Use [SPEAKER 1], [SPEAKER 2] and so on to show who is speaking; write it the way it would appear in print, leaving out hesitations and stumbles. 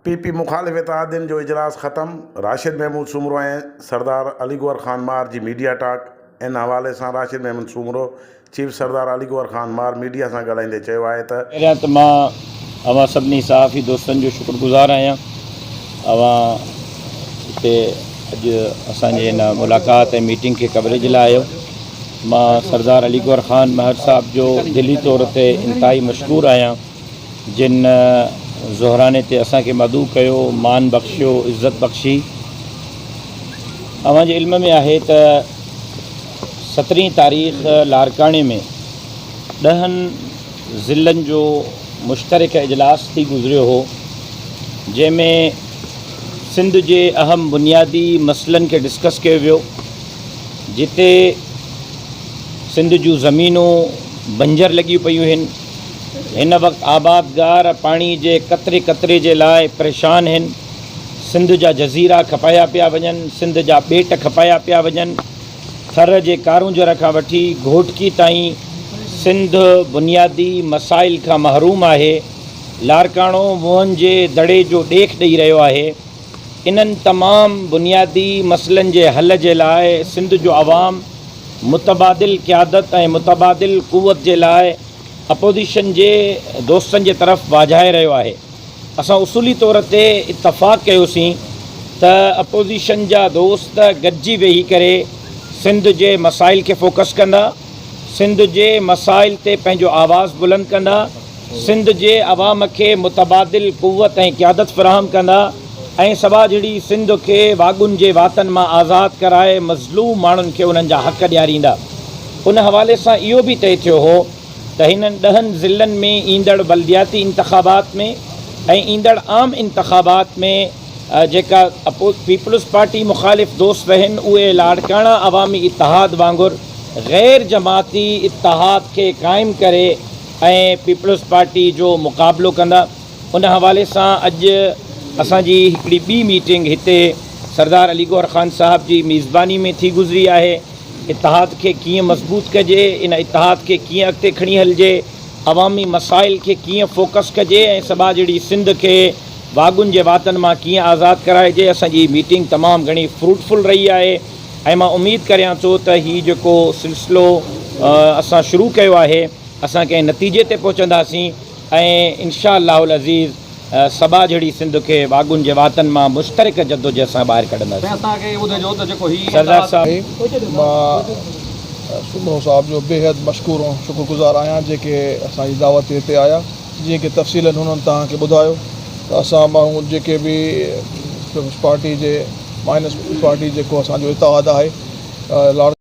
[SPEAKER 1] P P مخالف اتحادين جو اجلاس ختم، راشد محمود سومرو ۽ سردار علي گوهر خان ماهر جي ميڊيا ٽاڪ، ان حوالي سان راشد محمود سومرو چيف سردار علي گوهر خان ماهر ميڊيا سان ڳالهائيندي چيو آهي ته.
[SPEAKER 2] پهريان ته مان اوهان سڀني صحافي دوستن جو شڪر گذار آهيان اوهان هتي اڄ اسان جي هن ملاقات ۽ ميٽنگ کي ڪوريج لاء آيو مان سردار علي گوهر خان مهر صاحب جو دلي طور تي انتهائي مشڪور آهيان. جن ظهراني تي اسان کي مدعو ڪيو، مان بخشيو، عزت بخشي. اوهان جي علم ۾ آهي ته سترهين تاريخ لاڙڪاڻي ۾ ڏهن ضلعن جو مشترڪه اجلاس ٿي گذريو هو، جنهن ۾ سنڌ جي اهم بنيادي مسئلن کي ڊسڪس ڪيو ويو، جتي سنڌ جون زمينون بنجر لڳيون پيون هن. هن وقت آبادگار پاڻي جي قطري قطري جي لاء پريشان هن، سنڌ جا جزيرا کپايا پيا وڃن، سنڌ جا ٻيٽ کپايا پيا وڃن، ٿر جي ڪارونجهر کان وٺي گهوٽڪي تائين سنڌ بنيادي مسائل کان محروم آهي، لاڙڪاڻو موهن جي دڙي جو ڏيک ڏئي رهيو آهي، انهن تمام بنيادي مسئلن جي حل جي لاء سنڌ جو عوام متبادل قيادت ۽ متبادل قوت جي لاء اپوزيشن جي دوستن جي طرف واجهائي رهيو آهي. اسان اصولي طور تي اتفاق ڪيوسين ته اپوزيشن جا دوست گڏجي ويهي ڪري سنڌ جي مسائل کي فوڪس ڪندا، سنڌ جي مسائل تي پنهنجو آواز بلند ڪندا، سنڌ جي عوام کي متبادل قوت ۽ قيادت فراهم ڪندا ۽ سٻاجهڙي سنڌ کي واڳن جي واتن مان آزاد ڪرائي مظلوم ماڻهن کي انهن جا حق ڏياريندا. ان حوالي سان اهو به طئي ٿيو هو ته هنن ڏهن ضلعن ۾ ايندڙ بلدياتي انتخابات ۾ ۽ ايندڙ عام انتخابات ۾ جيڪا پيپلز پارٽي مخالف دوست رهن اهي لاڙڪاڻا عوامي اتحاد وانگر غير جماعتي اتحاد کي قائم ڪري ۽ پيپلز پارٽي جو مقابلو ڪندا. ان حوالي سان اڄ اسان جي هڪڙي ٻي ميٽنگ هتي سردار علي گوهر خان صاحب جي ميزباني ۾ ٿي گذري آهي. اتحاد کي ڪيئن مضبوط ڪجي، ان اتحاد کي ڪيئن اڳتي کڻي هلجي، عوامي مسائل کي ڪيئن فوڪس ڪجي ۽ سٻاجهڙي سنڌ کي واڳن جي واتن مان ڪيئن آزاد ڪرائجي، اسان جي هي ميٽنگ تمام گهڻي فروٽفل رهي آهي ۽ مان اميد ڪريان ٿو ته هي جيڪو سلسلو اسان شروع ڪيو آهي اسان ڪنهن نتيجي تي پهچنداسين ۽ انشاء الله العزيز سٻاجهڙي سنڌ کي واڳن جي واتن مان مشترڪه جدوجهد سان ٻاهر ڪڍنداسين. سردار صاحب.
[SPEAKER 3] مان سومرو صاحب جو بيحد مشڪور ۽ شڪر گذار آهيان جيڪي اسان جي دعوت تي هتي آيا جيئن ڪي تفصيلن هنن توهان کي ٻڌايو ته اسان ماڻهو جيڪي به پيپلز پارٽي جي مائنس پارٽي جيڪو اسان جو اتحاد آهي لاڙ.